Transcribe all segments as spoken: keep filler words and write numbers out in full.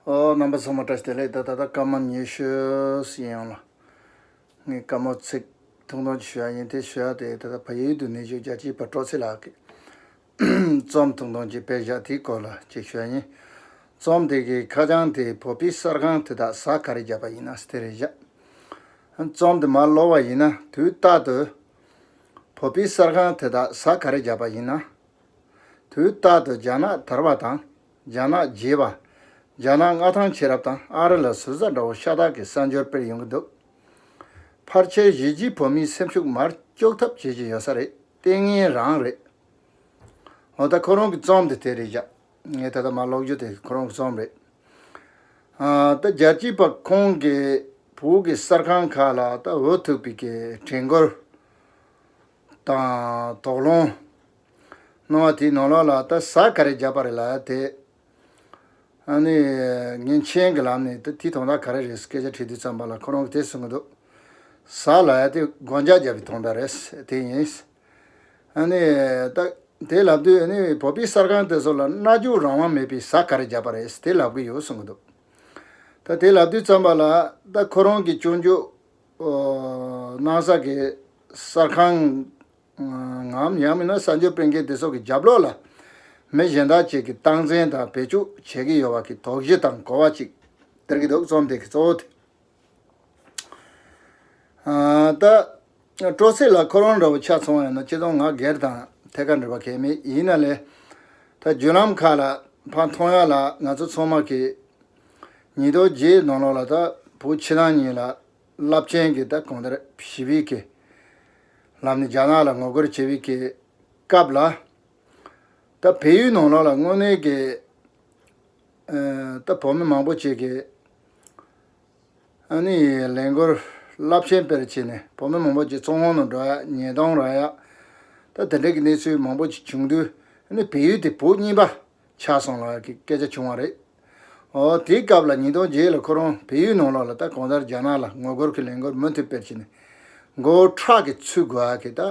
ཨོ། རྣམ་པ་ཚང་མ་བཀྲ་ཤིས་བདེ་ལེགས། ད་ད་ལྟ་སྐར་མ་ཉི་ཤུ་ཡིན་ཡང་ལ། ངས་བཀའ་མོལ་ཚིག་ཐུང་ཐུང་ཅིག་ཞུ་ཡ་ཡིན། དེ་ཞུ་ཡ་དེ་ད་ལྟ་བལ་ཡུལ་དུ་གནས་བཞུགས་རྒྱལ་གཅེས་པ་སྤྲོ་ཚེ་ལགས་ཀྱིས་རྩོམ་ཐུང་ཐུང་ཅིག་སྤེལ་བཞག་དེའི་སྐོར་ལ་ཅིག་ཞུ་ཡ་ཡིན། རྩོམ་དེ་གི་ཁ་བྱང་དེ་བོད་པའི་གསར་ཁང་དེ་དག་གཟའ་ག་རེ་བརྒྱབ་པ་ཡིན་ན་དེ་རེད་བཞག་རྩོམ་དེ་མར་ཀློག་པ་ཡིན་ན། དུས་རྟག་ཏུ་བོད་པའི་གསར་ཁང་དེ་དག་གཟའ་ག་རེ་བརྒྱབ་པ་ཡིན་ན། དུས་རྟག་ཏུ་རྒྱ་ནག་དར་བ་དང་། རྒྱ་ནག་རྒྱས་པ། རྒྱ་ནག་མངའ་ཐང་ཆེ་རབས་དང་ཨ་རི་ལ་ཟུར་ཟ་འདྲ་བོ་ཤ་སྟག་གི་གསར་འབྱོར་སྤེལ་ཡོང་གི་འདུག་ཕལ་ཆེར་གཞིས་བྱེས་བོད་མིའི་སེམས་ཤུགས་མར་གཅོག་ཐབས་བྱེད་བཞིན་ཡོད་ས་རེད། ལྟས་ངན་རང་རེད། འོ། ད་ཁོ་རང་གི་རྩོམ་དེ་དེ་རེད་བཞག་ངས་ད་ལྟ་མར་ཀློག་རྒྱུ་དེ་ཁོ་རང་གི་རྩོམ་རེད། ཨ། ད་རྒྱལ་གཅེས་པ་ཁོང་གིས་བོད་ཀྱི་གསར་ཁང་ཁག་ལ་ད་འོས་ཐུག་པའི་གི་གྲོས་འགོ་དང་དོགས་སློང་གནང་བ་དེའི་ནང་ལོགས་ལ་ད་གཟའ་ག་རེ་བརྒྱབ་པ་རེད་ལབ་ཡ་དེ། ཨ་ནི་ངས་མཆན་གྱི་ལམ་ནས་ད་དེའི་དོན་དག་ག་རེ་རེད་སྐད་ཆ་དྲིས་དུས་ཙམ་པ་ལ་ཁོ་རང་གིས་དེ་གསུང་གི་འདུག་གཟའ་ལབ་ཡ་དེ་སྒོ་ལྕགས་བརྒྱབ་པའི་དོན་དག་རེད། དེ་ཡིན། ཨ་ནི་ད་དེ་ལབ་དུས། ཨ་ནི་བོད་པའི་གསར་ཁང་དེ་ཚོ་ལ་སྨྲ་བརྗོད་རང་དབང་མེད་པའི་གཟའ་ག་རེ་བརྒྱབ་པ་རེད་དེ་ལབ་གི་ཡོད་གསུང་གི་འདུག་ད་དེ་ལབ་དུས་ཙམ་པ་ལ་ད་ཁོ་རང་གི་སྐྱོན་བརྗོད་གནང་ས་གི་གསར་ཁང་ངམ། ཡང་མིན་ན་གསར་འགྱུར་སྤེལ་མཁན་དེ་ཚོ་གི་རྒྱབ་ལོགས་ལ་མི་གཞན་དག་ཅིག་གིས་སྟངས་འཛིན་དང་བེད་སྤྱོད་བྱེད་ཀྱི་ཡོད་པ་གི་དོགས་གཞི་དང་གོ་བ་ཅིག་སྟེར་གྱི་འདུག་རྩོམ་དེ་གི་གཙོ་བོ་དེ། ཨ། ད་སྤྲོ་ཚེ་ལགས་ཁོ་རང་འདྲ་བོ་ཆ་མཚོན་ཡོང་ན། སྤྱིར་བཏང་ང་སྒེར་དང་ཐད་ཀར་འབྲེལ་བ་གང་ཡང་མེད། ཡིན་ན་ལས་ད་བརྒྱུད་ལམ་ཁག་ལ་ཕར་མཐོང་ཡ་ལ་ང་ཚོ་ཚང་མ་གི་ཉིས་སྟོང་བརྒྱད་ནང་ལོགས་ལ་ད་བོད་ཕྱི་ནང་གཉིས་ལ་རླབས་ཆེན་གྱི་ད་གང་ལྟར་ཞི་བའི་གི་ལམ་ནས་རྒྱ་ནག་ལ་ངོ་རྒོལ་བྱེད་པའི་གི་སྐབས་ལ། ད་བལ་ཡུལ་ནང་ལོགས་ལ་དངོས་གནས་ཀྱི་ཨ། ད་བོད་མི་མང་པོ་ཅིག་གིས་ཨ་ནི་ལས་འགུལ་རླབས་ཆེན་སྤེལ་བྱས་ནས་བོད་མི་མང་པོ་ཅིག་བཙོན་ཁང་ནང་འགྲོ་ཡ། ཉེས་རྡུང་རག་ཡ། ད་དེ་འདྲའི་གི་གནས་ཚུལ་མང་པོ་ཅིག་བྱུང་དུས། ཨ་ནི་བལ་ཡུལ་དེ་བོད་གཉིས་པ་ཆགས་སོང་ལབ་ཡ་གི་སྐད་ཆ་བྱུང་བ་རེད། འོ། དེའི་སྐབས་ལ་ཉིས་སྟོང་བརྒྱད་ལ་ཁོ་རང་བལ་ཡུལ་ནང་ལོགས་ལ་ད་གང་ལྟར་རྒྱ་ནག་ལ་ངོ་རྒོལ་གྱི་ལས་འགུལ་མུ་མཐུད་སྤེལ་བྱས་ནས་མགོ་བོ་ཁྲག་གིས་ཚུད་དགོས་ཡ་གི་ད་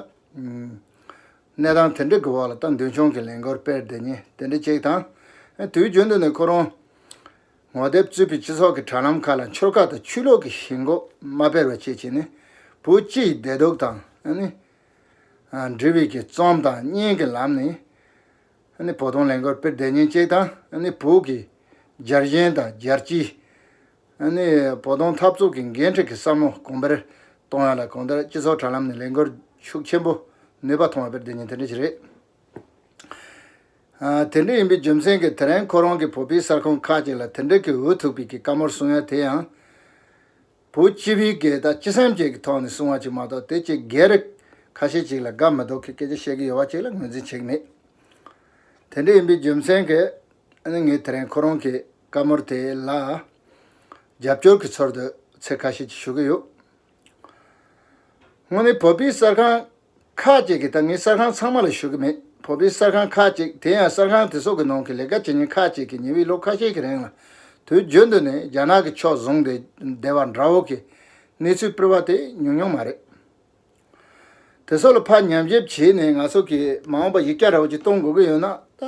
གནས་སྟངས་དེ་འདྲའི་གི་འོག་ལ་ད་མདུན་མཆོང་གི་ལས་འགུལ་སྤེལ་བསྡད་མཁན་དེ་འདྲ་ཅིག་དང་། དུས་རྒྱུན་དུ་ནས་ཁོ་རང་ངོ་དེབ་གཙོས་པའི་སྤྱི་ཚོགས་ཀྱི་དྲ་ལམ་ཁག་ལ་ཆོལ་ཁ་དང་ཆོས་ལུགས་ཀྱི་ཞེན་ཁོག་མ་སྤེལ་བ་བྱེད་བྱས་ནས་བོད་སྤྱི་ཡི་བདེ་སྡུག་དང་། ཨ་ནི་འབྲེལ་བའི་གི་རྩོམ་དང་བརྙན་གྱི་ལམ་ནས་ཨ་ནི་བོད་དོན་ལས་འགུལ་སྤེལ་བསྡད་མཁན་ཅིག་དང་། ཨ་ནི་བོད་ཀྱི་རྒྱལ་ཞེན་དང་རྒྱལ་གཅེས། ཨ་ནི་བོད་དོན་འཐབ་རྩོད་ཀྱི་འགན་འཁྲི་གི་བསམ་བློ་གོང་འཕེལ་གཏོང་ཡ་ལ་གང་ལྟར་སྤྱི་ཚོགས་དྲ་ལམ་ནས་ལས་འགུལ་ཤུགས་ཆེན་པོ་ནུས་པ་ཐོན་པ་སྤེལ་བསྡད་མཁན་དེ་འདྲ་ཞིག་རེད། ཨ། དེ་འདྲ་ཡིན་པའི་རྒྱུ་མཚན་གྱིས་དེ་རིང་ཁོ་རང་གིས་བོད་པའི་གསར་ཁང་ཁག་ཅིག་ལ་དེ་འདྲ་གི་འོས་ཐུག་པའི་གི་བཀའ་མོལ་གསུང་ཡ་དེ་ཡང་། བོད་སྤྱི་པའི་གི་ད་སྤྱི་སེམས་ཅིག་གི་ཐོག་ནས་གསུང་བ་ཅིག་མ་གཏོགས། དེ་ཅིག་སྒེར་ཁ་ཤས་ཅིག་ལ་དགའ་མི་འདུག་གི་སྐད་ཆ་བཤད་ཀྱི་ཡོད་པ་ཅིག་ལ་ངོས་འཛིན་བྱེད་ཀྱི་མེད། དེ་འདྲ་ཡིན་པའི་རྒྱུ་མཚན་གྱིས་ཨ་ནི་ངས་དེ་རིང་ཁོ་རང་གི་བཀའ་མོལ་དེ་ལ་རྒྱབ་སྐྱོར་གྱི་ཚུལ་དུ་ཚིག་ཁ་ཤས་ཅིག་ཞུ་གི་ཡོད། དངོས་གནས་བོད་པའི་གསར་ཁང་ཁག་ཅིག་གིས། ད་ངས་གསར་ཁང་ཚང་མ་ལ་ཞུ་གི་མེད། བོད་པའི་གསར་ཁང་ཁག་ཅིག། དེ་ཡང་གསར་ཁང་དེ་ཚོ་གི་ནང་གི་ལས་ཀ་བྱེད་མཁན་ཁག་ཅིག་གིས་ཉེ་བའི་ལོ་ཁ་ཤས་ཀྱི་རིང་ལ་དུས་རྒྱུན་དུ་ནས་རྒྱ་ནག་གི་ཕྱོགས་བཟུང་སྟེ་བསྡད་པ་འདྲ་བོ་གི་གནས་ཚུལ་སྤེལ་བ་དེ་ཉུང་ཉུང་མ་རེད། དེ་ཚོ་ལ་ཕར་ཉམས་ཞིབ་བྱས་ནས་ང་ཚོ་གིས་མ་འོངས་པ་ཡིག་ཆ་འདྲ་བོ་ཅིག་གཏོང་དགོས་ཀྱི་ཡོད་ན། ད་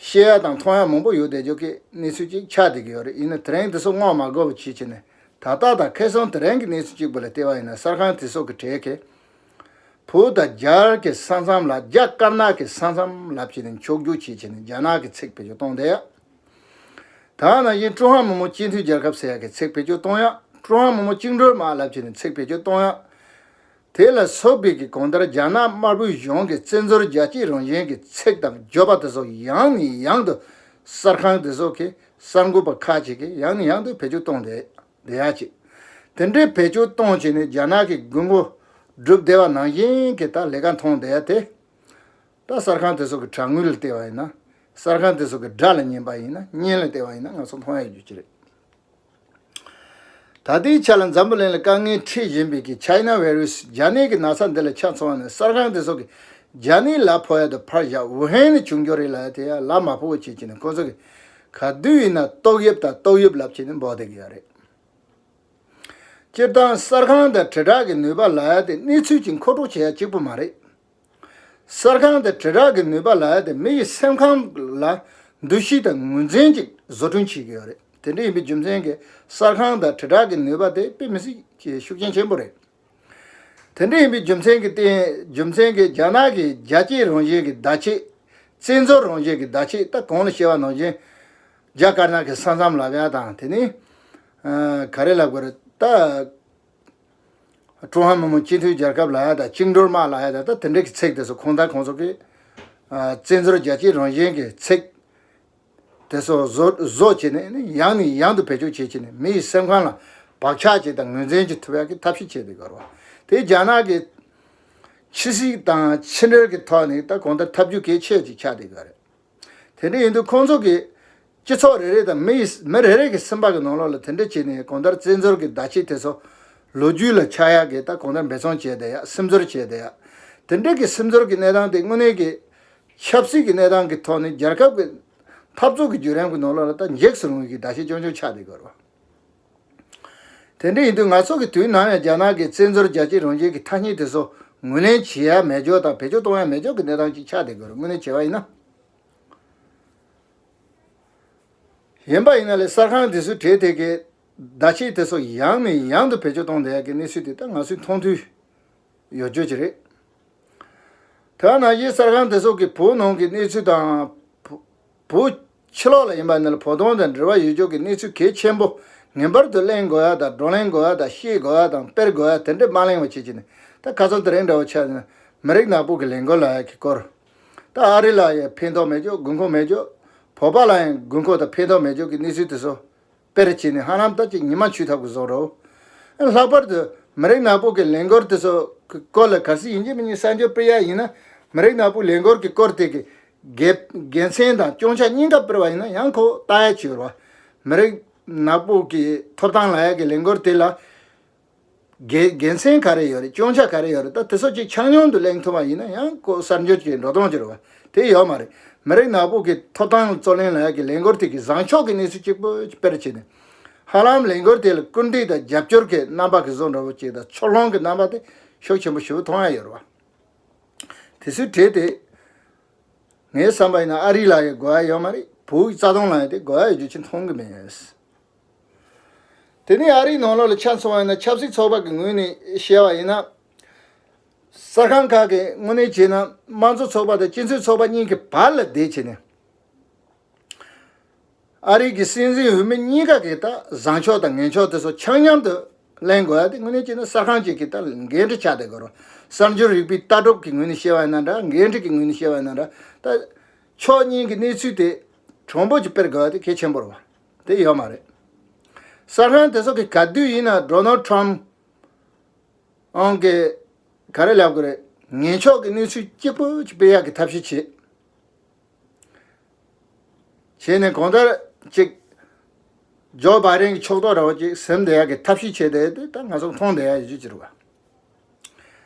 བཤད་ཡ་དང་མཐོང་ཡ་མང་པོ་ཡོད་བསྡད་རྒྱུ་གི་གནས་ཚུལ་ཅིག་ཆགས་བསྡད་ཀྱི་ཡོད་རེད། ཡིན་ན་དེ་རིང་དེ་ཚོ་བསྔོག་མ་དགོས་པ་བྱས་བྱས་ནས། ད་ལྟ་དང་ཁ་སང་དེ་རིང་གི་གནས་ཚུལ་གཅིག་པུ་ལ་བལྟས་པ་ཡིན་ན། གསར་ཁང་དེ་ཚོ་གི་གྲས་ཀྱིས་བོད་དང་རྒྱ་གར་གྱི་ས་མཚམས་ལ། རྒྱ་དཀར་ནག་གི་ས་མཚམས་ལབ་བྱས་ནས་འཁྱོག་བརྗོད་བྱས་བྱས་ནས་རྒྱ་ནག་གི་ཚིག་བེད་སྤྱོད་གཏོང་བསྡད་ཡ། ད་ནང་བཞིན་ཀྲུང་ཧྭ་མི་དམངས་སྤྱི་མཐུན་རྒྱལ་ཁབ་ཟེར་ཡ་གི་ཚིག་བེད་སྤྱོད་གཏོང་ཡ། ཀྲུང་ཧྭ་མི་དམངས་བཅིངས་འགྲོལ་དམག་ལབ་བྱས་ནས་ཚིག་བེད་སྤྱོད་གཏོང་ཡ། དེ་ལ་སོགས་པའི་གི་གང་ལྟར་རྒྱ་ནག་དམར་པོའི་གཞུང་གི་བཙན་འཛུལ་རྒྱལ་གཅེས་རང་བཞིན་གྱི་ཚིག་དང་བརྗོད་པ་དེ་ཚོ་ཡང་ནས་ཡང་དུ་གསར་ཁང་དེ་ཚོ་གི་གསར་འགོད་པ་ཁག་ཅིག་གིས་ཡང་ནས་ཡང་དུ་བེད་སྤྱོད་གཏོང་བསྡད་བསྡད་ཡ་ཅིག། དེ་འདྲའི་བེད་སྤྱོད་གཏོང་བྱས་ནས་རྒྱ་ནག་གི་དགོས་མཁོ་བསྒྲུབ་བསྡད་པ་ནང་བཞིན་གྱི་ད་ལས་ཀ་མཐོང་བསྡད་ཡ་དེ། ད་གསར་ཁང་དེ་ཚོ་གི་དྲ་ངོས་ལ་བལྟས་པ་ཡིན་ན། གསར་ཁང་དེ་ཚོ་གི་སྒྲ་ལ་ཉན་པ་ཡིན་ན། བརྙན་ལ་བལྟས་པ་ཡིན་ན་ང་ཚོ་མཐོང་ཡ་ཡོད་རྒྱུ་ཅིག་རེད། ད་ལྟའི་ཆ་ལ་འཛམ་བུ་གླིང་ལ་དཀའ་ངལ་འཕྲད་བཞིན་པའི་གི་ཆའི་ན་ཝའི་རུ་སི། རྒྱ་ནད་ཀྱི་ན་ཚ་འདི་ལ་ཆ་མཚོན་པ་ན། གསར་ཁང་དེ་ཚོ་གིས་རྒྱ་ནད་ལ་ཕོག་ཡ་དེ་ཕར་བཞག། ཝུ་ཧན་ནས་བྱུང་རྒྱུ་རེད་ལབ་ཡ་དེ་ཡང་ལབ་མ་ཕོད་པ་བྱས་བྱས་ནས། ཁོ་ཚོ་གིས་ག་དུས་ཡིན་ན་ཏོག་དབྱིབས་དང་ཏོག་དབྱིབས་ལབ་བྱས་ནས་འབོད་བསྡད་ཀྱི་ཡོད་རེད། སྤྱིར་བཏང་གསར་ཁང་དང་དྲིལ་བསྒྲགས་ཀྱི་ནུས་པ་ལབ་ཡ་དེ་གནས་ཚུལ་གྱི་མཁོ་སྤྲོད་བྱེད་ཡ་གཅིག་པུ་མ་རེད། གསར་ཁང་དང་དྲིལ་བསྒྲགས་ཀྱི་ནུས་པ་ལབ་ཡ་དེ་མི་ཡི་སེམས་ཁམས་ལ་འདུ་ཤེས་དང་ངོས་འཛིན་ཅིག་བཟོ་སྐྲུན་བྱེད་ཀྱི་ཡོད་རེད། དེ་འདྲ་ཡིན་པའི་རྒྱུ་མཚན་གྱིས་གསར་ཁང་དང་དྲིལ་བསྒྲགས་ཀྱི་ནུས་པ་དེ་དཔེ་མི་སྲིད་ཀྱི་ཤུགས་རྐྱེན་ཆེན་པོ་རེད། དེ་འདྲ་ཡིན་པའི་རྒྱུ་མཚན་གྱིས་བརྟེན་རྒྱུ་མཚན་གྱིས་རྒྱ་ནག་གི་རྒྱལ་གཅེས་རང་བཞིན་གྱི་བརྡ་ཆད། བཙན་འཛུལ་རང་བཞིན་གྱི་བརྡ་ཆད། ད་གོང་ལ་བཤད་པ་ནང་བཞིན་རྒྱ་དཀར་ནག་གི་ས་མཚམས་ལབ་ཡ་དང་། དེ་ནི་ཨ་ག་རེ་ལབ་དགོས་རེད། ད་ཀྲུང་ཧྭ་མི་དམངས་སྤྱི་མཐུན་རྒྱལ་ཁབ་ལབ་ཡ་དང་། བཅིངས་འགྲོལ་དམག་ལབ་ཡ་དང་། ད་དེ་འདྲ་གི་ཚིག་དེ་ཚོ་གང་ལྟར་ཁོང་ཚོ་གིས་ཨ་བཙན་འཛུལ་རྒྱལ་གཅེས་རང་བཞིན་གྱི་ཚིག་དེ་ཚོ་བཟོ་བཟོ་བྱས་ནས་ནི་ཡང་ནས་ཡང་དུ་བེད་སྤྱོད་བྱེད་བྱས་ནས་མི་ཡི་སེམས་ཁམས་ལ་བག་ཆགས་ཅིག་དང་ངོས་འཛིན་ཅིག་ཐུབ་ཡག་གི་ཐབས་ཤེས་བྱས་བསྡད་ཡོད་རེད་བ། དེ་རྒྱ་ནག་གི་ཕྱི་སྲིད་དང་ཕྱི་འབྲེལ་གྱི་ཐོག་ནས་ད་གང་ལྟར་ཐབས་ཇུས་གལ་ཆེ་ཅིག་ཆགས་བསྡད་ཡོད་རེད། དེ་འདྲ་ཡིན་དུས་ཁོང་ཚོ་གིས་སྤྱི་ཚོགས་རེ་རེ་དང་མི་ཡི་མི་རེ་རེ་གི་སེམས་པ་གི་ནང་ལོགས་ལ་དེ་འདྲ་བྱས་ནས་གང་ལྟར་བཙན་འཛུལ་གྱི་བརྡ་ཆད་དེ་ཚོ་ལོ་རྒྱུས་ལ་ཆགས་ཡག་གི་ད་གང་ལྟར་འབད་བརྩོན་བྱས་བསྡད་ཡག་སིམ་འཛུལ་བྱས་བསྡད་ཡག་དེ་འདྲ་གི་སིམ་འཛུལ་གྱི་གནས་སྟངས་དེ་དངོས་གནས་ཀྱི་ཆབ་སྲིད་ཀྱི་གནས་སྟངས་ཀྱི་ཐོག་ནས་རྒྱལ་ཁབ་ཀྱི་འཐབ་རྩོད་ཀྱི་བརྒྱུད་རིམ་གྱི་ནང་ལོགས་ལ་ད་འཇིགས་སུ་རུང་བའི་གི་བརྡ་ཆད་རྐྱང་རྐྱང་ཆགས་བསྡད་ཡོད་རེད་བ། དེ་འདྲ་ཡིན་དུས་ང་ཚོ་གི་དུས་ནམ་ཡང་རྒྱ་ནག་གི་བཙན་འཛུལ་རྒྱལ་གཅེས་རང་བཞིན་གྱི་ཐ་སྙད་དེ་ཚོ་ངོས་ལེན་བྱེད་ཡ་མེད་འཇོག་དང་བེད་སྤྱོད་གཏོང་ཡ་མེད་འཇོག་གི་གནས་སྟངས་ཅིག་ཆགས་བསྡད་ཡོད་རེད། དངོས་གནས་བྱས་པ་ཡིན་ན། ཡིན་པ་ཡིན་ན་ལས་གསར་ཁང་དེ་ཚོའི་གྲས་དེ་གའི་བརྡ་ཆད་དེ་ཚོ་ཡང་ནས་ཡང་དུ་བེད་སྤྱོད་གཏོང་བསྡད་ཡ་གི་གནས་ཚུལ་དེ་ད་ང་ཚོས་མཐོང་ཐོས་ཡོད་རྒྱུ་ཅིག་རེད། དེ་ནང་བཞིན་གསར་ཁང་དེ་ཚོ་གི་བོད་ནང་གི་གནས་ཚུལ་དང་། བོད་ཕྱི་ལོགས་ལ་ཡིན་པ་ནི་ལ་བོད་དོན་དང་འབྲེལ་བ་ཡོད་རྒྱུ་གི་གནས་ཚུལ་གལ་ཆེན་པོ་ངེས་པར་དུ་གླེང་དགོས་ཡ་དང་། བགྲོ་གླེང་དགོས་ཡ་དང་། བཤད་དགོས་ཡ་དང་། སྤེལ་དགོས་ཡ་དེ་འདྲ་མ་གླེང་བ་བྱེད་ཀྱི་ནི་ད་ཁ་སང་དེ་རིང་འདྲ་བོ་ཆགས་ནས་མི་རིགས་ནག་པོ་གི་ལས་འགུལ་ལབ་ཡ་གི་སྐོར། ད་ཨ་རི་ལ་ཡང་ཕན་ཐོགས་མེད་རྒྱུ། དགོས་མཁོ་མེད་རྒྱུ། བོད་པ་ལ་ཡང་དགོས་མཁོ་དང་ཕན་ཐོགས་མེད་རྒྱུ་གི་གནས་ཚུལ་དེ་ཚོ་སྤེལ་བྱས་ནས་ཧ་ལམ་ད་ཅིག་ཉི་མ་འཆུ་ཐབས་ཀྱི་བཟོ་འདྲ་བོ། ལྷག་པར་དུ་མི་རིགས་ནག་པོ་གི་ལས་འགུལ་དེ་ཚོ་གི་སྐོར་ལ་གལ་སྲིད་ཡིན་གཅིག་མིན་གཉིས་གསར་འགྱུར་སྤེལ་ཡ་ཡིན་ན། མི་རིགས་ནག་པོའི་ལས་འགུལ་གྱི་སྐོར་དེ་གི་དགེ་དགེ་མཚན་དང་སྐྱོན་ཆ་གཉིས་ཀ་སྤེལ་བ་ཡིན་ན་ཡང་ཁོ་ལྟ་ཡ་ཅིག་ཡོད་རེད་བ། མི་རིགས་ནག་པོ་གི་ཐོབ་ཐང་ལབ་ཡ་གི་ལས་འགུལ་དེ་ལ་དགེ་དགེ་མཚན་ག་རེ་ཡོད་རེད། སྐྱོན་ཆ་ག་རེ་ཡོད་རེད། ད་དེ་ཚོ་ཅིག་ཆ་སྙོམས་དུ་གླེང་ཐུབ་པ་ཡིན་ན་ཡང་ཁོ་གསར་འགྱུར་གྱི་འགྲོ་སྟངས་ཅིག་རེད་བ། དེ་ཡོད་མ་རེད། མི་རིགས་ནག་པོ་གི་ཐོབ་ཐང་ལ་རྩོད་ལེན་ལབ་ཡ་གི་ལས་འགུལ་དེ་གི་བཟང་ཕྱོགས་ཀྱི་གནས་ཚུལ་གཅིག་པོ་ཅིག་སྤེལ་བྱས་ནས། ཧ་ལམ་ལས་འགུལ་དེ་ལ་སྐུལ་འདེད་དང་རྒྱབ་སྐྱོར་གྱི་རྣམ་པ་གི་བཟོ་འདྲ་བོ་ཅིག་དང་། ཕྱོགས་ལྷུང་གི་རྣམ་པ་དེ་ཤུགས་ཆེན་པོ་ཞེ་པོ་མཐོང་ཡ་ཡོད་རེད་བ། དེ་ཚོའི་གྲས་དེ། ངའི་བསམ་པ་ཡིན་ན་ཨ་རི་ལ་ཡང་དགོས་ཡ་ཡོད་མ་རེད། བོད་ཀྱི་རྩ་དོན་ལ་ཡང་དེ་དགོས་ཡ་ཡོད་རྒྱུ་ཅིག་མཐོང་གི་མེད། དེ་ནས་ཨ་རིའི་ནང་ལོགས་ལ་ཆ་མཚོན་པ་ཡིན་ན། ཆབ་སྲིད་ཚོགས་པ་གི་ངོས་ནས་བཤད་པ་ཡིན་ན། གསར་ཁང་ཁག་གི་དངོས་གནས་བྱས་ན་དམངས་གཙོ་ཚོགས་པ་དང་སྤྱི་མཐུན་ཚོགས་པ་གཉིས་ཀྱི་བར་ལ་བསྡད་བྱས་ནས། ཨ་རི་གི་སྲིད་འཛིན་འོས་མི་གཉིས་ཀ་གི་ད་བཟང་ཕྱོགས་དང་ངན་ཕྱོགས་དེ་ཚོ་ཆ་མཉམ་དུ་གླེང་དགོས་ཡ་དེ་དངོས་གནས་བྱས་ན་གསར་ཁང་ཅིག་གི་ད་འགན་འཁྲི་ཆགས་བསྡད་དགོས་རེད། གསར་འགྱུར་རིག་པའི་ལྟ་གྲུབ་ཀྱི་ངོས་ནས་བཤད་པ་ཡིན་ན་འདྲ། འགན་འཁྲི་གི་ངོས་ནས་བཤད་པ་ཡིན་ན་འདྲ། ད་ཕྱོགས་གཉིས་ཀྱི་གནས་ཚུལ་དེ་དྲང་པོ་ཅིག་སྤེལ་དགོས་ཡ་དེ་གལ་ཆེན་པོ་རེད་བ། དེ་ཡོད་མ་རེད། གསར་ཁང་དེ་ཚོ་གི་ག་དུས་ཡིན་ན་ཌོ་ནལ་ཊམ་ཨང་གི་ག་རེ་ལབ་དགོས་རེད། ངན་ཕྱོགས་ཀྱི་གནས་ཚུལ་གཅིག་པོ་ཅིག་སྤེལ་ཡག་གི་ཐབས་ཤེས་བྱེད། བྱས་ནས་གང་ལྟར་ཅིག་ཇོ་བྷའི་ཌེན་གྱི་ཕྱོགས་གཏོགས་འདྲ་བོ་ཅིག་ཟིན་བསྡད་ཡག་གི་ཐབས་ཤེས་བྱས་བསྡད་དེ་ད་ང་ཚོ་མཐོང་བསྡད་ཡག་ཡོད་རྒྱུ་ཅིག་རེད་བ།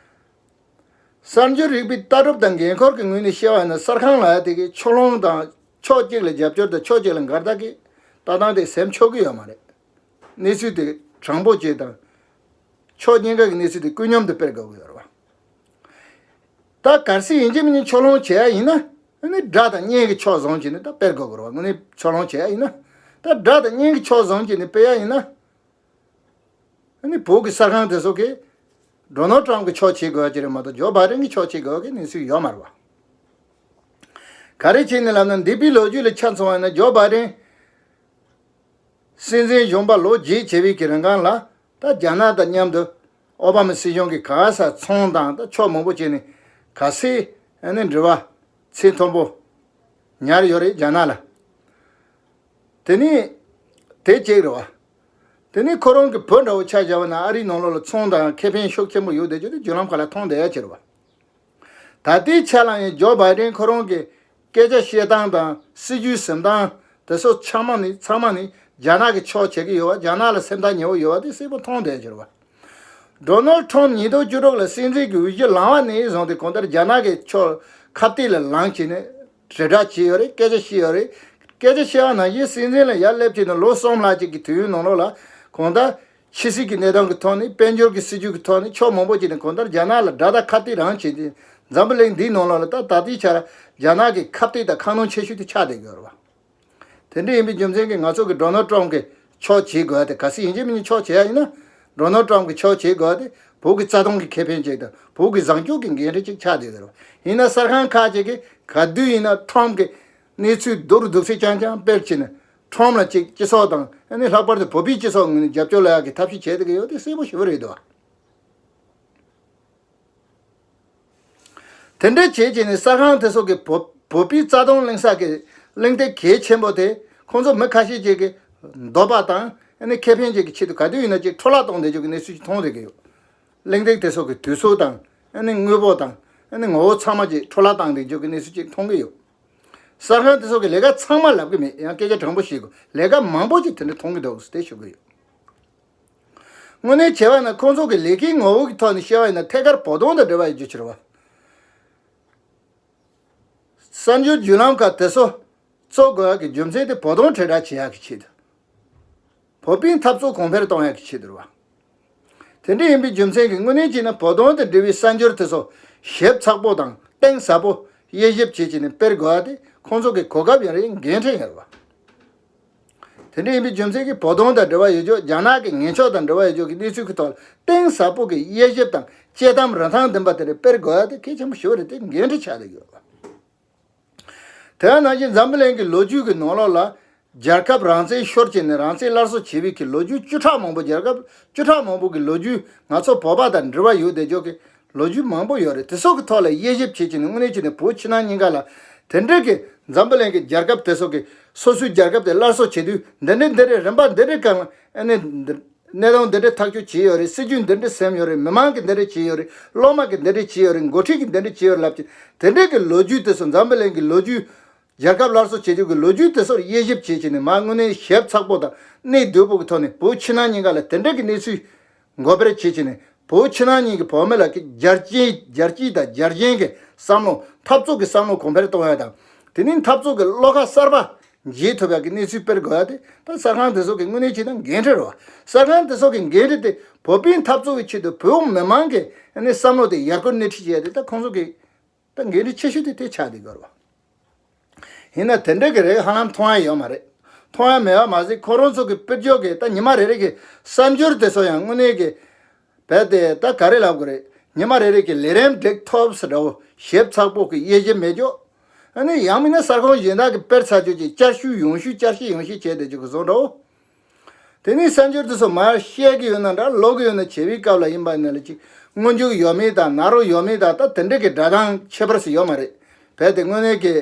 གསར་འགྱུར་རིག་པའི་ལྟ་གྲུབ་དང་འགན་ཁུར་གྱི་ངོས་ནས་བཤད་པ་ཡིན་ན། གསར་ཁང་ལབ་ཡ་དེ་གི་ཕྱོགས་ལྷུང་དང་། ཕྱོགས་གཅིག་ལ་རྒྱབ་སྐྱོར་དང་ཕྱོགས་གཅིག་ལ་འགལ་ཟླ་གི་ལྟ་སྟངས་དེ་ཟིན་ཆོག་གི་ཡོད་མ་རེད། གནས་ཚུལ་དེ་དྲང་པོ་བྱས་དང་། ཕྱོགས་གཉིས་ཀ་གི་གནས་ཚུལ་དེ་ཀུན་མཉམ་དུ་སྤེལ་དགོས་ཀྱི་ཡོད་རེད་བ། ད་གལ་སྲིད་ཡིན་གཅིག་མིན་གཉིས་ཕྱོགས་ལྷུང་བྱས་ཡ་ཡིན་ན། ཨ་ནི་དགྲ་དང་གཉེན་གྱི་ཕྱོགས་བཟུང་བྱས་ནས་ད་སྤེལ་དགོས་ཀྱི་རེད་བ། དངོས་གནས་ཕྱོགས་ལྷུང་བྱས་ཡ་ཡིན་ན། ད་དགྲ་དང་གཉེན་གྱི་ཕྱོགས་བཟུང་བྱས་ནས་སྤེལ་ཡ་ཡིན་ན། ཨ་ནི་བོད་ཀྱི་གསར་ཁང་དེ་ཚོ་གིས་ཌོ་ནལ་ཊམ་གྱི་ཕྱོགས་བྱེད་དགོས་ཡ་ཅིག་རེད་མ་གཏོགས་ཇོ་བྷའི་ཌེན་གྱི་ཕྱོགས་བྱེད་དགོས་ཡ་གི་གནས་ཚུལ་ཡོད་མ་རེད་བ། ག་རེ་བྱས་ནས་ལབ་ན། འདས་པའི་ལོ་རྒྱུས་ལ་ཆ་མཚོན་པ་ཡིན་ན། ཇོ་བྷའི་ཌེན་སྲིད་འཛིན་གཞོན་པ་ལོ་བརྒྱད་བྱས་པའི་གི་རིང་གང་ལ། ད་རྒྱ་ནག་དང་མཉམ་དུ་ཨོ་བྷ་མ་སྲིད་གཞུང་གིས་ག་ས་ཚོང་དང་ད་ཕྱོགས་མང་པོ་བྱས་ནས་ག་ཚད་ཨ་ནི་འབྲེལ་བ་ཚད་མཐོན་པོ་ཉར་ཡོད་རེད་རྒྱ་ནག་ལ། དེ་ནི་དེ་གཅིག་རེད་བ། དེ་ནི་ཁོ་རང་གི་བུ་འདྲ་བོ་ཆ་བཞག་པ་ན་ཨ་རིའི་ནང་ལོགས་ལ་ཚོང་དང་ཁེ་ཕན་ཤུགས་ཆེན་པོ་ཡོད་བསྡད་རྒྱུ་དེ་བརྒྱུད་ལམ་ཁག་ལ་མཐོང་བསྡད་ཡ་ཅིག་རེད་བ། ད་ལྟའི་ཆ་ལ་ཡང་ཇོ་བྷའི་ཌེན་ཁོ་རང་གི་སྐད་ཆ་བཤད་སྟངས་དང་སྲིད་ཇུས་འཛིན་སྟངས་དེ་ཚོ་ཚང་མ་ནི་ཚང་མ་ནི་རྒྱ་ནག་གི་ཕྱོགས་བྱེད་ཀྱི་ཡོད་པ། རྒྱ་ནག་ལ་སེམས་ཐག་ཉེ་བོ་ཡོད་པ་དེ་གསལ་པོ་མཐོང་བསྡད་ཀྱི་རེད་བ། ཌོ་ནལ་ཊམ་ཉིས་སྟོང་བཅུ་དྲུག་ལ་སྲིད་འཛིན་གྱི་འོས་གཞི་ལངས་པ་ནས་བཟུང་སྟེ་གང་ལྟར་རྒྱ་ནག་གི་ཕྱོགས་ཁ་གཏད་ལ་ལངས་བྱས་ནས་དྲིལ་བསྒྲགས་བྱས་ཡོད་རེད། སྐད་ཆ་བཤད་ཡོད་རེད། སྐད་ཆ་བཤད་པ་ནང་བཞིན་སྲིད་འཛིན་ལ་ཡར་སླེབས་བྱས་ནས་ལོ་གསུམ་ལྷག་ཅིག་གི་དུས་ཡུན་ནང་ལོགས་ལ་གང་ལྟར། ཕྱི་སྲིད་ཀྱི་གནས་སྟངས་ཀྱི་ཐོག་ནས། དཔལ་འབྱོར་གྱི་སྲིད་ཇུས་ཀྱི་ཐོག་ནས་ཕྱོགས་མང་པོ་ཅིག་ནས་གང་ལྟར་རྒྱ་ནག་ལ་དགྲ་དང་ཁ་གཏད་རང་བྱེད་དེ། འཛམ་བུ་གླིང་འདིའི་ནང་ལོགས་ལ་ད་ད་ལྟའི་ཆར་རྒྱ་ནག་གི་ཁ་གཏད་དང་ཁ་གནོན་ཆེ་ཤོས་དེ་ཆགས་བསྡད་ཡོད་རེད་བ། དེ་འདྲ་ཡིན་པའི་རྒྱུ་མཚན་གྱིས་ང་ཚོ་གི་ཌོ་ནལ་ཊམ་གྱི་ཕྱོགས་བྱེད་དགོས་ཏེ། གལ་སྲིད་ཡིན་གཅིག་མིན་གཅིག་ཕྱོགས་བྱེད་ཡ་ཡིན་ན། ཌོ་ནལ་ཊམ་གྱི་ཕྱོགས་བྱེད་དགོས་ཏེ། བོད་ཀྱི་རྩ་དོན་གྱི་ཁེ་ཕན་ཅིག་དང་བོད་ཀྱི་བཟང་སྤྱོད་ཀྱི་འགན་འཁྲི་ཅིག་ཆགས་བསྡད་ཡོད་རེད་བ། ཡིན་ན་གསར་ཁང་ཁག་ཅིག་གིས་ག་དུས་ཡིན་ན་ཊམ་གྱི་གནས་ཚུལ་སྡུག་རུ་སྡུག་ཚད་རྐྱང་རྐྱང་སྤེལ་བྱས་ནས། ཊམ་ལ་ཅིག་སྤྱི་ཚོགས་དང་ཨ་ནི་ལྷག་པར་དུ་བོད་པའི་སྤྱི་ཚོགས་ངོས་ནས་རྒྱབ་སྐྱོར་ལབ་ཡག་གི་ཐབས་ཤེས་བྱས་བསྡད་ཀྱི་ཡོད་དེ་གསལ་པོ་ཞེ་པོ་རེད་འདུག་བ། དེ་འདྲ་བྱས་བྱས་ནས་གསར་ཁང་དེ་ཚོ་གི་བོད་བོད་པའི་རྩ་དོན་གླེང་ས་གི་གླེང་སྟེགས་གལ་ཆེན་པོ་དེ། ཁོང་ཚོ་མི་ཁ་ཤས་ཅིག་གི་འདོད་པ་དང་ཨ་ནི་ཁེ་ཕན་ཅིག་གི་ཆེད་དུ་ག་དུས་ཡིན་ན་ཅིག་འཕྲོ་བརླག་གཏོང་བསྡད་རྒྱུ་གི་གནས་ཚུལ་ཅིག་མཐོང་བསྡད་ཀྱི་ཡོད། གླེང་སྟེགས་དེ་ཚོ་གི་དུས་ཚོད་དང་ཨ་ནི་དངོས་པོ་དང་ཨ་ནི་ངོ་བོ་ཚང་མ་ཅིག་འཕྲོ་བརླག་བཏང་བསྡད་རྒྱུ་གི་གནས་ཚུལ་ཅིག་མཐོང་གི་ཡོད། གསར་ཁང་དེ་ཚོ་གི་ལས་ཀ་ཚང་མ་ལབ་གི་མེད། ཡང་སྐད་ཆ་དྲང་པོ་བཤད་དགོས། ལས་ཀ་མང་པོ་ཅིག་དེ་འདྲ་མཐོང་གི་འདུག་ཟེར་དེ་ཞུ་གི་ཡོད། དངོས་གནས་བྱས་པ་ན་ཁོང་ཚོ་གི་ལས་ཀའི་ངོ་བོ་གི་ཐོག་ནས་བཤད་པ་ཡིན་ན། ཐད་ཀར་བོད་དོན་དང་འབྲེལ་བ་ཡོད་རྒྱུ་ཕྱིར་བ། གསར་འགྱུར་བརྒྱུད་ལམ་ཁག་དེ་ཚོ་བཙུགས་དགོས་ཡག་གི་རྒྱུ་མཚན་དེ་བོད་དོན་དྲིལ་བསྒྲགས་བྱེད་ཡག་གི་ཆེད་དུ། བོད་པའི་འཐབ་རྩོད་གོང་འཕེལ་གཏོང་ཡག་གི་ཆེད་དུ་རེད་བ། དེ་འདྲ་ཡིན་པའི་རྒྱུ་མཚན་གྱིས་དངོས་གནས་བྱས་ན་བོད་དོན་དང་འབྲེལ་བའི་གསར་འགྱུར་དེ་ཚོ་ཞིབ་ཚགས་པོ་དང་གཏིང་ཟབ་པོ་དབྱེ་ཞིབ་བྱེད་བྱས་ནས་སྤེལ་དགོས་ཡག་དེ་ཁོང་ཚོ་གི་གོ་སྐབས་ཡིན་རེད། འགན་འཁྲི་ཡིན་རེད་བ། དེ་འདྲ་ཡིན་པའི་རྒྱུ་མཚན་གྱིས་བོད་དོན་དང་འབྲེལ་བ་ཡོད་རྒྱུ། རྒྱ་ནག་གི་ངན་ཕྱོགས་དང་འབྲེལ་བ་ཡོད་རྒྱུ་གི་གནས་ཚུལ་གྱི་ཐོག་ལ་གཏིང་ཟབ་པོ་གི་དབྱེ་ཞིབ་དང་དཔྱད་གཏམ་རིན་ཐང་ལྡན་པ་དེ་འདྲ་སྤེལ་དགོས་ཡག་དེ་གལ་ཆེན་པོ་ཞེ་པོ་རེད། དེ་འགན་འཁྲི་ཆགས་བསྡད་ཡོད། དེ་ནང་བཞིན་འཛམ་བུ་གླིང་གི་ལོ་རྒྱུས་ཀྱི་ནང་ལོགས་ལ། རྒྱལ་ཁབ་རང་བཙན་ཤོར་བྱས་ནས་རང་བཙན་སླར་གསོ་བྱས་པའི་གི་ལོ་རྒྱུས་བཅུ་ཕྲག་མང་པོ། རྒྱལ་ཁབ་བཅུ་ཕྲག་མང་པོ་གི་ལོ་རྒྱུས། ང་ཚོ་བོད་པ་དང་འབྲེལ་བ་ཡོད་བསྡད་རྒྱུ་གི་ལོ་རྒྱུས་མང་པོ་ཡོད་རེད། དེ་ཚོ་གི་ཐོག་ལ་དབྱེ་ཞིབ་བྱེད་བྱས་ནས། དངོས་གནས་བྱས་ནས་བོད་ཕྱི་ནང་གཉིས་ཀ་ལ་དེ་འདྲ་གི་འཛམ་བུ་གླིང་གི་རྒྱལ་ཁབ་དེ་ཚོ་གི་སོ་སོའི་རྒྱལ་ཁབ་དེ་སླར་གསོ་བྱེད་དུས། འདི་འདྲ་འདི་འདྲའི་རིམ་པ་འདི་འདྲའི་སྒང་ལ་ཨ་ནི་འདི་གནས་སྟངས་འདི་འདྲའི་ཐག་གཅོད་བྱས་ཡོད་རེད། སྲིད་ཇུས་འདི་འདྲ་སེམས་ཡོད་རེད། མི་མང་གིས་འདི་འདྲ་བྱས་ཡོད་རེད། སློབ་མ་གིས་འདི་འདྲ་བྱས་ཡོད་རེད། འགོ་ཁྲིད་ཀྱིས་འདི་འདྲ་བྱས་ཡོད་རེད་ལབ་ཀྱི། དེ་འདྲའི་གི་ལོ་རྒྱུས་དེ་ཚོ། འཛམ་བུ་གླིང་གི་ལོ་རྒྱུས། རྒྱལ་ཁབ་སླར་གསོ་བྱེད་རྒྱུ་གི་ལོ་རྒྱུས་དེ་ཚོར་དབྱེ་ཞིབ་བྱེད་བྱས་ནས། མར་དངོས་གནས་ཞིབ་ཚགས་པོ་དང་གནད་བསྡུས་པོ་གི་ཐོག་ནས་བོད་ཕྱི་ནང་གཉིས་ཀ་ལ་དེ་འདྲ་གི་གནས་ཚུལ་འགོད་སྤེལ་བྱེད་བྱས་ནས། བོད་ཕྱི་ནང་གཉིས་ཀྱི་བོད་མི་ལ་གི་རྒྱལ་སྤྱིའི་རྒྱལ་སྤྱིའི་དང་རྒྱལ་སྤྱིའི་གི་བསམ་བློ། འཐབ་རྩོད་ཀྱི་བསམ་བློ་གོང་འཕེལ་གཏོང་ཡ་དང་། དེ་ནས་འཐབ་རྩོད་ཀྱི་བློ་ཁ་གསར་པ་འབྱེད་ཐུབ་ཡ་གི་གནས་ཚུལ་སྤེལ་དགོས་ཡ་དེ་ད་གསར་ཁང་དེ་ཚོ་གི་དངོས་གནས་བྱས་ན་འགན་འཁྲི་རེད་བ། གསར་ཁང་དེ་ཚོ་གི་འགན་འཁྲི་དེ། བོད་པའི་འཐབ་རྩོད་ཀྱི་ཆེད་དུ་བོད་མི་མང་གི་ཨ་ནི་བསམ་བློ་དེ་ཡར་སྐུལ་སྣེ་ཁྲིད་བྱེད་ཡ་དེ་ད་ཁོང་ཚོ་གི་ད་འགན་འཁྲི་ཆེ་ཤོས་དེ་དེ་ཆགས་བསྡད་ཡོད་རེད་བ། ཡིན་ན་དེ་འདྲ་གི་རེ་ཧ་ལམ་མཐོང་ཡ་ཡོད་མ་རེད། མཐོང་ཡ་མེད་པ་མ་ཟད། ཁོ་རང་ཚོ་གི་དཔེར་བརྗོད་ཀྱི་ད་ཉི་མ་རེ་རེ་གི་གསར་འགྱུར་དེ་ཚོ་ཡང་དངོས་གནས་ཀྱི་རྦད་དེ་ད་ག་རེ་ལབ་དགོས་རེད། ཉི་མ་རེ་རེ་གི་ལས་རིམ་སྒྲིག་ཐུབ་ས་འདྲ་བོ། ཞིབ་ཚགས་པོ་གི་དབྱེ་ཞིབ་མེད་རྒྱུ། ཨ་ནི་ཡང་མིན་ན་གསར་ཁང་གཞན་དག་གིས་སྤེལ་ཚར་རྒྱུ་ཅིག་བསྐྱར་ཞིབ་ཡང་ཞིབ་བསྐྱར་ཞིབ་ཡང་ཞིབ་བྱས་བསྡད་རྒྱུ་གི་བཟོ་འདྲ་བོ། དེ་ནས་གསར་འགྱུར་དེ་ཚོ་མར་བཤད་ཀྱི་ཡོད་ན་འདྲ། ཀློག་གི་ཡོད་ན། བྱེད་པའི་སྐབས་ལ་ཡིན་པ་ཡིན་ན་ལ་ཅིག་སྔོན་འཇུག་ཡོད་མེད་དང་། ནཱ་རོ་ཡོད་མེད་དང་། ད་དེ་འདྲ་གི་སྒྲ་གདངས་ཁྱད་པར་ཞིག་ཡོད་མ་རེད། རྦད་དེ་དངོས་གནས་ཀྱི་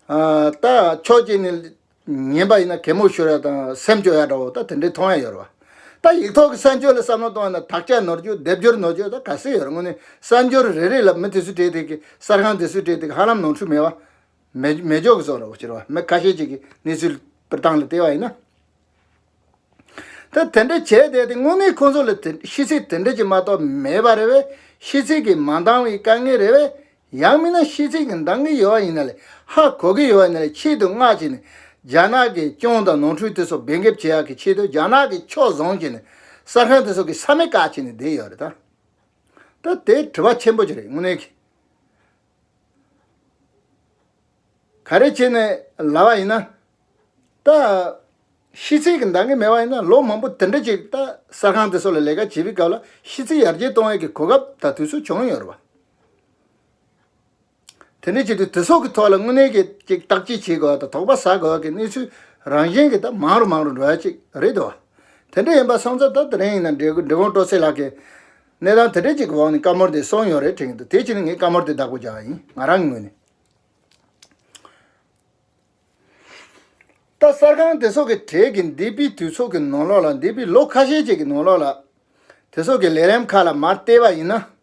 ཨ་ད་ཕྱོགས་གཅིག་ནས་ཉན་པ་ཡིན་ན་གད་མོ་ཤོར་ཡ་དང་སེམས་སྐྱོ་ཡ་འདྲ་བོ་ད་དེ་འདྲའི་མཐོང་ཡ་ཡོད་རེད་བ། ད་ཡིག་ཐོག་གི་གསར་འགྱུར་ལ་བསམ་བློ་གཏོང་ཡ་ན་དག་ཆ་ནོར་རྒྱུ། སྡེབ་སྦྱོར་ནོར་རྒྱུ་ད་ག་ཚོད་ཡོད་རེད། དངོས་གནས་གསར་འགྱུར་རེ་རེ་ལ་མི་དེ་ཚོས་སྤྲད་དེ་གི། གསར་ཁང་དེ་ཚོས་སྤྲད་དེ་གི་ཧ་ལམ་ནོར་འཁྲུལ་མེད་པ། མེད་མེད་འཇོག་གི་བཟོ་འདྲ་བོ་ཅིག་རེད་བ། མི་ཁ་ཤས་ཅིག་གི་གནས་ཚུལ་སྤེལ་སྟངས་ལ་བལྟས་པ་ཡིན་ན། ད་དེ་འདྲ་བྱས་བསྡད་དེ། དངོས་གནས་ཁོང་ཚོ་ལ་དེ་ཤེས་ཚད་དེ་འདྲ་ཅིག་མ་གཏོགས་མེད་པ་རེད་པས། ཤེས་ཚད་ཀྱིས་མ་འདང་བའི་དཀའ་ངལ་རེད་པས། ཡང་མིན་ན་ཤེས་ཚད་ཀྱིས་འདང་གི་ཡོད་པ་ཡིན་ན་ལས། ཧ་གོ་གི་ཡོད་པ་ཡིན་ན་ལས། ཆེད་དུ་མངགས་བྱས་ནས་རྒྱ་ནག་གི་སྐྱོན་དང་ནོར་འཁྲུལ་དེ་ཚོ་འབེབས་འགེབས་བྱེད་ཡག་གི་ཆེད་དུ་རྒྱ་ནག་གི་ཕྱོགས་བཟུང་བྱས་ནས་གསར་ཁང་དེ་ཚོ་གི་ས་མིག་བཀག་བྱས་ནས་བསྡད་ཡོད་རེད་ད། ད་དེ་དྲི་བ་ཆེན་པོ་ཅིག་རེད་དངོས་གནས་ཀྱི། ག་རེ་བྱས་ནས་ལབ་པ་ཡིན་ན། ད་ཤེས་ཚད་ཀྱིས་འདང་གི་མེད་པ་ཡིན་ན། ལོ་མང་པོ་དེ་འདྲ་ཅིག་ད་གསར་ཁང་དེ་ཚོ་ལ་ལས་ཀ་བྱེད་པའི་སྐབས་ལ་ཤེས་ཚད་ཡར་རྒྱས་གཏོང་ཡས་ཀྱི་གོ་སྐབས་དང་དུས་ཚོད་བྱུང་ཡོད་རེད་བ། དེ་འདྲ་བྱེད་དུས་དེ་ཚོ་གི་ཐོག་ལ་དངོས་གནས་ཀྱི་ཅིག་བརྟག་དཔྱད་བྱེད་དགོས་པ་དང་དོགས་པ་ཟ་དགོས་པ་གི་གནས་ཚུལ་རང་བཞིན་གྱིས་ད་མང་རུ་མང་རུ་འགྲོ་ཡ་ཅིག་རེད་འདུག་བ། དེ་འདྲ་ཡིན་པ་སོང་ཙང་ད་དེ་རིང་ཡིན་ན་འབྲི་འབྲི་གུང་སྤྲོ་ཚེ་ལགས་ཀྱིས་གནས་སྟངས་དེ་འདྲ་ཅིག་གི་འོག་ནས་བཀའ་མོལ་དེ་གསུངས་ཡོད་རེད་དྲན་གྱི་འདུག་དེ་བྱས་ནས་ངས་བཀའ་མོལ་དེ་བདག་པོ་རྒྱག་པ་ཡིན། ང་རང་གི་ངོས་ནས། ད་གསར་ཁང་དེ་ཚོ་གི་གྲས་ཀྱི་འདས་པའི་དུས་ཚོད་ཀྱི་ནང་ལོགས་ལ། འདས་པའི་ལོ་ཁ་ཤས་ཅིག་གི་ནང་ལོགས་ལ། དེ་ཚོ་གི་ལས་རིམ་ཁག་ལ་མར་བལྟས་པ་ཡིན་ན།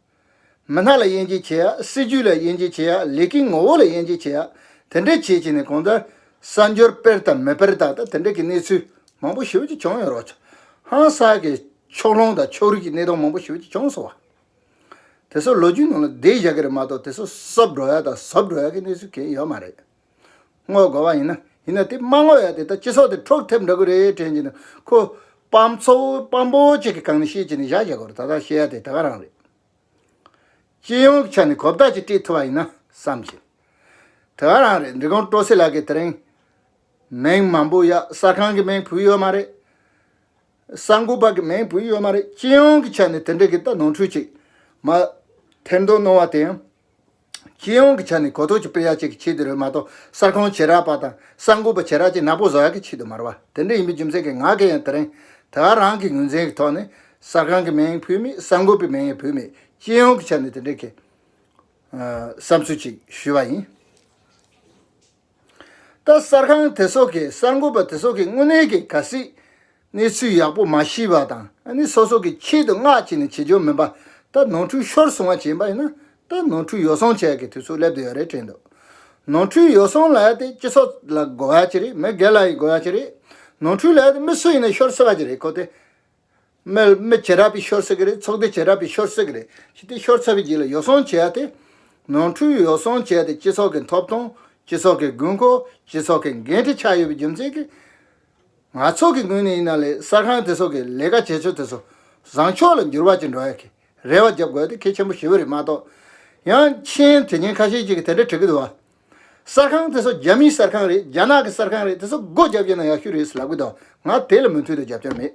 མི་སྣ་ལ་དབྱེ་འབྱེད་བྱེད་ཡ། སྲིད་ཇུས་ལ་དབྱེ་འབྱེད་བྱེད་ཡ། ལས་ཀའི་ངོ་བོ་ལ་དབྱེ་འབྱེད་བྱེད་ཡ། དེ་འདྲ་བྱེད་བྱས་ནས་གང་ལྟར་གསར་འགྱུར་སྤེལ་དང་མི་སྤེལ་དང་། ད་དེ་འདྲ་གི་གནས་ཚུལ་མང་པོ་ཞེ་པོ་ཅིག་བྱུང་ཡོད་རེད་བ། ཧང་སང་གི་ཕྱོགས་ལྷུང་དང་ཕྱོགས་རིས་ཀྱི་གནས་སྟངས་མང་པོ་ཞེ་པོ་ཅིག་བྱུང་སོང་བ། དེ་ཚོ་ལོ་རྒྱུས་ནང་ལ་བསྡད་བཞག་གི་རེད་མ་གཏོགས། དེ་ཚོ་གསོབ་འགྲོ་ཡ་དང་ཟབ་འགྲོ་ཡ་གི་གནས་ཚུལ་གང་ཡང་ཡོད་མ་རེད། བསྔོག་དགོས་པ་ཡིན་ན། ཡིན་ན་དེ་མ་བསྔོག་ཡ་དེ་ད་སྤྱི་ཚོགས་དེ་འཁྲུག་ཐེབས་འགྲོ་གི་རེད་དྲན་གྱི་འདུག་ཁོ་སྤམ་ཚོ་སྤམ་པོ་ཅིག་གི་སྒང་ནས་བཤད་བྱས་ནས་བཞག་བཞག་དགོས་རེད། ད་ལྟ་བཤད་ཡ་དེ་ད་ག་རང་རེད། སྤྱི་ཡོངས་ཀྱི་ཆ་ནས་གོ་བརྡ་ཅིག་སྤྲད་ཐུབ་པ་ཡིན་ན་བསམ་གྱི། ད་ག་རང་རེད། འབྲི་གུང་སྤྲོ་ཚེ་ལགས་ཀྱིས་དེ་རིང་ མིང་མང་པོ་ཡ་གསར་ཁང་གི་མིང་བུད་ཡོད་མ་རེད། གསར་འགོད་པ་གི་མིང་བུད་ཡོད་མ་རེད། སྤྱི་ཡོངས་ཀྱི་ཆ་ནས་དེ་འདྲ་གི་ད་ནོར་འཁྲུལ་ཅིག་མ་ཐེར་འདོན་གནང་བ་དེ་ཡང་། སྤྱི་ཡོངས་ཀྱི་ཆ་ནས་གོ་རྟོགས་ཅིག་སྤེལ་ཡ་ཅིག་གི་ཆེད་དུ་རེད་མ་གཏོགས། གསར་ཁང་བྱེ་བྲག་པ་དང་གསར་འགོད་པ་བྱེ་བྲག་ཅིག་ནག་པོ་བཟོ་ཡ་གི་ཆེད་དུ་མ་རེད་བ། དེ་འདྲ་ཡིན་པའི་རྒྱུ་མཚན་གྱིས་ང་གིས་ཡང་དེ་རིང་ད་ག་རང་གི་ངོས་འཛིན་གྱི་ཐོག་ནས་གསར་ཁང་གི་མིང་བུད་མེད། གསར་འགོད་པའི་མིང་ཡང་བུད་མེད། སྤྱི་ཡོངས་ཀྱི་ཆ་ནས་དེ་འདྲ་གི་ཨ་བསམ་ཚུལ་ཅིག་ཞུས་པ་ཡིན། ད་གསར་ཁང་དེ་ཚོ་གི་གསར་འགོད་པ་དེ་ཚོ་གི་དངོས་གནས་ཀྱི་གལ་སྲིད་གནས་ཚུལ་ཡག་པོ་མ་ཤེས་པ་དང་། ཨ་ནི་སོ་སོ་གི་ཆེད་དུ་མངགས་བྱས་ནས་བྱེད་རྒྱུ་མིན་པ། ད་ནོར་འཁྲུལ་ཤོར་སོང་བ་བྱས་པ་ཡིན་ན། ད་ནོར་འཁྲུལ་ཡོ་བསྲང་བྱེད་ཡ་གི་དུས་ཚོད་སླེབས་བསྡད་ཡོད་རེད་དྲན་འདུག་ནོར་འཁྲུལ་ཡོ་བསྲང་ལབ་ཡ་དེ་སྤྱི་ཚོགས་ལ་དགོས་ཡ་ཅིག་རེད། མི་སྒེར་ལ་ཡང་དགོས་ཡ་ཅིག་རེད། ནོར་འཁྲུལ་ལབ་ཡ་དེ་མི་སུ་ཡིན་ན་ཤོར་སྲིད་པ་ཅིག་རེད། ཁོ་དེ་མི་མི་བྱེ་བྲག་པས་ཤོར་སྲིད་ཀྱི་རེད། ཚོགས་སྡེ་བྱེ་བྲག་པས་ཤོར་སྲིད་ཀྱི་རེད། ཞེས་དེ་ཤོར་ཚར་བའི་རྗེས་ལ་ཡོ་བསྲང་བྱེད་ཡ་དེ། ནོར་འཁྲུལ་ཡོ་བསྲང་བྱེད་ཡ་དེ་སྤྱི་ཚོགས་ཀྱི་ཐོབ་ཐང་། སྤྱི་ཚོགས་ཀྱི་དགོས་མཁོ། སྤྱི་ཚོགས་ཀྱི་འགན་འཁྲི་ཆགས་ཡོད་པའི་རྒྱུ་མཚན་གྱིས། ང་ཚོ་གི་ངོས་ནས་ཡིན་ན་ལས་གསར་ཁང་དེ་ཚོ་གི་ལས་ཀ་བྱེད་ཕྱོགས་དེ་ཚོ་བཟང་ཕྱོགས་ལ་འགྱུར་བ་ཅིག་འགྲོ་ཡ་གི་རེ་བ་རྒྱབ་དགོས་ཡ་དེ་གལ་ཆེན་པོ་ཞེ་པོ་རེད་མ་གཏོགས། ཡང་ཕྱིན་དེ་ཉིན་ཁ་ཤས་ཅིག་གིས་དེ་འདྲ་དྲི་གི་འདུག་བ། གསར་ཁང་དེ་ཚོ་རྒྱ་མིའི་གསར་ཁང་རེད། རྒྱ་ནག་གི་གསར་ཁང་རེད། དེ་ཚོ་སྒོ་རྒྱབ་ཀྱི་ན་ཡག་ཤོས་རེད་ཟེར་ལབ་གི་འདུག་ང་དེ་ལ་མོས་མཐུན་དང་རྒྱབ་སྐྱོར་མེད།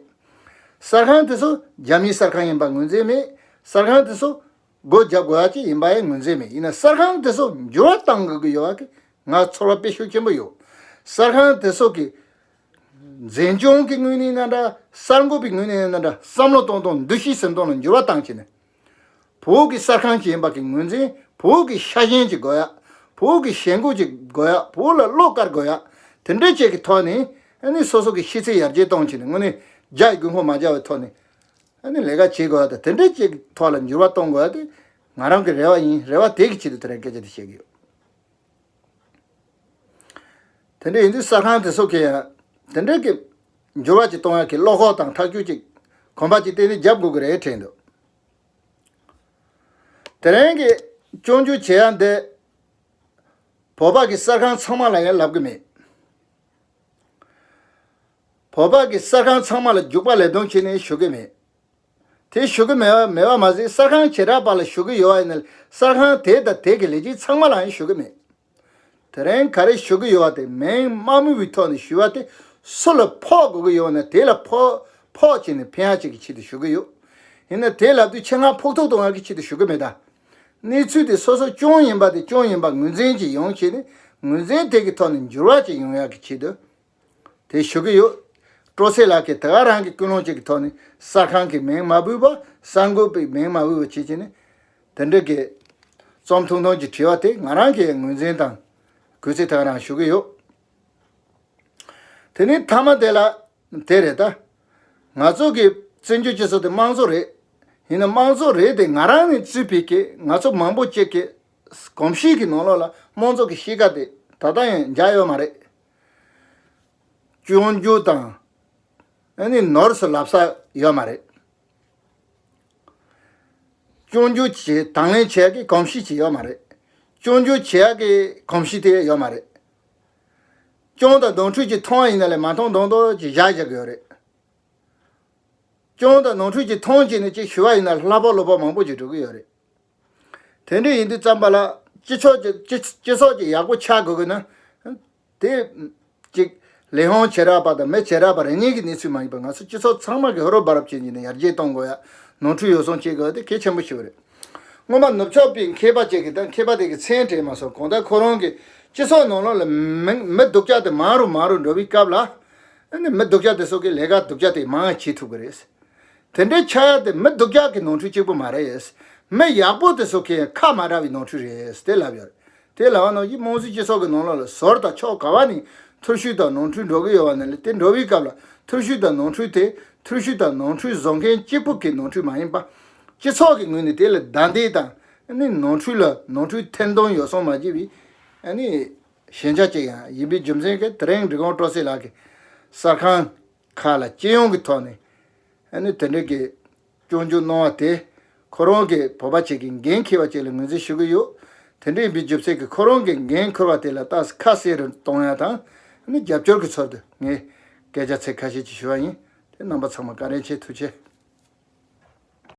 གསར་ཁང་དེ་ཚོ་རྒྱ་མིའི་གསར་ཁང་ཡིན་པ་ངོས་འཛིན་མེད། གསར་ཁང་དེ་ཚོ་སྒོ་རྒྱབ་དགོས་ཡ་ཅིག་ཡིན་པ་ཡང་ངོས་འཛིན་མེད། ཡིན་ན་གསར་ཁང་དེ་ཚོ་འགྱུར་བ་གཏང་དགོས་ཀྱི་ཡོད་པ་གི་ང་ཚོར་བ་དཔེ་ཤུགས་ཆེན་པོ་ཡོད། གསར་ཁང་དེ་ཚོ་གི་འཛིན་སྐྱོང་གི་ངོས་ནས་ཡིན་ན་འདྲ། གསར་འགོད་པའི་ངོས་ནས་ཡིན་ན་འདྲ། བསམ་བློ་གཏོང་སྟངས། འདུ་ཤེས་འཛིན་སྟངས་ལ་འགྱུར་བ་བཏང་བྱས་ནས། བོད་ཀྱི་གསར་ཁང་ཅིག་ཡིན་པ་གི་ངོས་འཛིན། བོད་ཀྱི་ཤ་ཞེན་ཅིག་དགོས་ཡ། བོད་ཀྱི་ཞེན་ཁོག་ཅིག་དགོས་ཡ། བོད་ལ་བློ་དཀར་དགོས་ཡ། དེ་འདྲ་ཅིག་གི་ཐོག་ནས་ཨ་ནི་སོ་སོ་གི་ཤེས་ཚད་ཡར་རྒྱས་གཏོང་བྱས་ནས། དངོས་གནས་རྒྱ་ཡི་དགོས་མཁོ་མ་རྒྱག་པའི་ཐོག་ནས། ཨ་ནི་ལས་ཀ་བྱེད་དགོས་ཡ་དང་། དེ་འདྲ་ཅིག་གི་ཐོག་ལ་འགྱུར་བ་གཏོང་དགོས་ཡ་དེ་ང་རང་གི་རེ་བ་ཡིན། རེ་བ་དེ་གི་ཆེད་དུ་དེ་རིང་སྐད་ཆ་དེ་བཤད་ཀྱི་ཡོད། དེ་འདྲ་ཡིན་དུས་གསར་ཁང་དེ་ཚོ་གིས་ཡང་དེ་འདྲ་གི་འགྱུར་བ་ཅིག་གཏོང་ཡ་གི་བློ་ཁོག་དང་ཐག་གཅོད་ཅིག་གོམ་པ་ཅིག་གཏན་ནས་རྒྱབ་དགོས་ཀྱི་རེད་དྲན་འདུག་དེ་རིང་གི་སྐྱོན་བརྗོད་བྱེད་ཡ་འདི་བོད་པ་གི་གསར་ཁང་ཚང་མ་ལ་ཡང་ལབ་གི་མེད། བོད་པ་གི་གསར་ཁང་ཚང་མ་ལ་རྒྱུག་པ་ལེབ་རྡུང་བྱས་ནས་ཞུ་གི་མེད། དེ་ཞུ་གི་མེད་པ་མེད་པ་མ་ཟད། གསར་ཁང་བྱེ་བྲག་པ་ལ་ཞུ་གི་ཡོད་པ་ཡིན་ན། གསར་ཁང་དེ་དང་དེ་གི་ལས་བྱེད་ཚང་མ་ལ་ཡང་ཞུ་གི་མེད། དེ་རིང་ག་རེ་ཞུ་གི་ཡོད་པ་དེ་མིང་མ་སྨོས་པའི་ཐོག་ནས་ཞུ་བ་དེ། སུ་ལ་ཕོག་དགོས་ཀྱི་ཡོད་ན་དེ་ལ་ཕོག་ཕོག་བྱས་ནས་ཕན་ཡ་ཅིག་གི་ཆེད་དུ་ཞུ་གི་ཡོད། ཡིན་ན་དེ་ལབ་དུས་ཆེད་མངགས་ཕོག་ཐུག་གཏོང་ཡ་གི་ཆེད་དུ་ཞུ་གི་མེད་ད། གནས་ཚུལ་དེ་སོ་སོ་སྐྱོན་ཡིན་པ་དེ་སྐྱོན་ཡིན་པ་ངོས་འཛིན་ཅིག་ཡོང་བྱས་ནས། ངོས་འཛིན་དེ་གི་ཐོག་ནས་འགྱུར་བ་ཅིག་ཡོང་ཡ་གི་ཆེད་དུ། དེ་ཞུ་གི་ཡོད། སྤྲོ་ཚེ་ལགས་ཀྱིས་དེ་ག་རང་གི་ཀུན་སློང་ཅིག་གི་ཐོག་ནས་གསར་ཁང་གི་མིང་མ་འབོད་པ། གསར་འགོད་པའི་མིང་མ་འབོད་པ་བྱེད་ཀྱི་ནི། དེ་འདྲ་གི་རྩོམ་ཐུང་ཐུང་ཅིག་བྲིས་པ་དེ་ང་རང་གིས་ངོས་འཛིན་དང་གུས་བརྩི་དེ་ག་རང་ཞུ་གི་ཡོད། དེ་ནས་མཐའ་མ་དེ་ལ་དེ་རེད་ད། ང་ཚོ་གི་བཙན་བྱོལ་སྤྱི་ཚོགས་དེ་དམངས་གཙོ་རེད། ཡིན་ན་དམངས་གཙོ་རེད་དེ། ང་རང་ནས་བརྩིས་པའི་གི་ང་ཚོ་མང་པོ་ཅིག་གི་གོམས་གཤིས་ཀྱི་ནང་ལོགས་ལ་དམངས་གཙོ་གི་གཤིས་ཀ་དེ་ད་ལྟ་ཡང་འཇགས་ཡོད་མ་རེད། སྐྱོན་བརྗོད་དང་། ཨ་ནི་ནོར་སུ་ལབ་ས་ཡོད་མ་རེད། སྐྱོན་བརྗོད་བྱེད་དང་ལེན་བྱེད་ཡག་གི་གོམས་གཤིས་ཅིག་ཡོད་མ་རེད། སྐྱོན་བརྗོད་བྱེད་ཡག་གི་གོམས་གཤིས་དེ་ཡོད་མ་རེད། སྐྱོན་དང་ནོར་འཁྲུལ་ཅིག་མཐོང་བ་ཡིན་ན་ལས་མ་མཐོང་མདོག་མདོག་ཅིག་བཞག་བཞག་གི་ཡོད་རེད། སྐྱོན་དང་ནོར་འཁྲུལ་ཅིག་མཐོང་བྱས་ནས་ཅིག་ཞུ་བ་ཡིན་ན་ལྷག་པ་ལོག་པ་མང་པོ་ཅིག་འགྲོ་གི་ཡོད་རེད། དེ་འདྲ་ཡིན་དུས་ཙམ་པ་ལ་སྤྱི་ཚོགས་ཀྱི་སྤྱི་སྤྱི་ཚོགས་ཀྱི་ཡག་པོ་ཆགས་དགོས་ཀྱི་ན། དེ་གཅིག་ལས་དབང་བྱེ་བྲག་པ་དང་མི་བྱེ་བྲག་པ་རེ་གཉིས་ཀྱི་གནས་ཚུལ་མ་ཡིན་པར། ང་ཚོ་སྤྱི་ཚོགས་ཚང་མ་གི་ཧུར་བར་བྱས་ནས་ནས་ཡར་རྒྱས་གཏོང་དགོས་ཡ། ནོར་འཁྲུལ་ཡོ་བསྲང་བྱེད་དགོས་ཡ་དེ་གལ་ཆེན་པོ་ཞིག་རེད། སྔོན་མ་ནུབ་ཕྱོགས་པའི་མཁས་པ་ཅིག་གིས། ད་མཁས་པ་དེ་གི་མཚན་དྲན་མ་སོང་། གང་ལྟར་ཁོ་རང་གི་སྤྱི་ཚོགས་ནང་ལོགས་ལ་མི་མི་སྡུག་ཅག་དེ་མང་རུ་མང་རུ་འགྲོ་བའི་སྐབས་ལ། ཨ་ནི་མི་སྡུག་ཅག་དེ་ཚོ་གི་ལས་ཀ་སྡུག་ཅག་དེ་མང་བ་བྱེད་ཐུབ་ཀྱི་རེད། དེ་འདྲའི་ཆགས་ཡ་དེ་མི་སྡུག་ཅག་གི་ནོར་འཁྲུལ་གཅིག་པུ་མ་རེད། མི་ཡག་པོ་དེ་ཚོ་གི་ཁ་མ་གྲགས་པའི་ནོར་འཁྲུལ་རེད་དེ་ལབ་ཡོད་རེད། དེ་ལབ་པ་ནང་བཞིན་དམངས་གཙོའི་སྤྱི་ཚོགས་ཀྱི་ནང་ལོགས་ལ་ཟུར་དང་ཕྱོགས་ག་བ་ནས་འཐབ་ཇུས་དང་ནོར་འཁྲུལ་འགྲོ་གི་ཡོད་པ་ནང་ལ། དེ་འགྲོ་བའི་སྐབས་ལ་འཐབ་ཇུས་དང་ནོར་འཁྲུལ་དེ། འཐབ་ཇུས་དང་ནོར་འཁྲུལ་བཟོ་མཁན་གཅིག་པུ་གི་ནོར་འཁྲུལ་མ་ཡིན་པ། སྤྱི་ཚོགས་ཀྱི་ངོས་ནས་དེ་ལ་བདའ་འདེད་དང་། ཨ་ནི་ནོར་འཁྲུལ་ལ་ནོར་འཁྲུལ་ཐེར་འདོན་ཡོ་བསྲང་མ་བྱས་པའི། ཨ་ནི་ཞན་ཆ་ཅིག་ཡང་ཡིན་པའི་རྒྱུ་མཚན་གྱིས། དེ་རིང་འབྲི་གུང་སྤྲོ་ཚེ་ལགས་ཀྱིས་གསར་ཁང་ཁག་ལ་སྤྱི་ཡོངས་ཀྱི་ཐོག་ནས། ཨ་ནི་དེ་འདྲ་གི་སྐྱོན་བརྗོད་གནང་བ་དེ། ཁོ་རང་གི་བོད་པ་ཅིག་གི་འགན་འཁྱེར་བ་ཅིག་ལ་ངོས་འཛིན་ཞུ་གི་ཡོད། དེ་འདྲ་ཡིན་པའི་རྒྱུ་མཚན་གྱིས་ཁོ་རང་གི་འགན་འཁུར་བ་དེ་ལ་ཏོག་ཙམ་ཁ་གསལ་རུ་གཏོང་ཡ་དང་། ཨ་ནི་རྒྱབ་སྐྱོར་གྱི་ཚུལ་དུ་ངས་སྐད་ཆ་ཚིག་ཁ་ཤས་ཅིག་ཞུ་བ་ཡིན། དེ་རྣམ་པ་ཚང་མ་བཀའ་དྲིན་ཆེ། ཐུགས་རྗེ་ཆེ།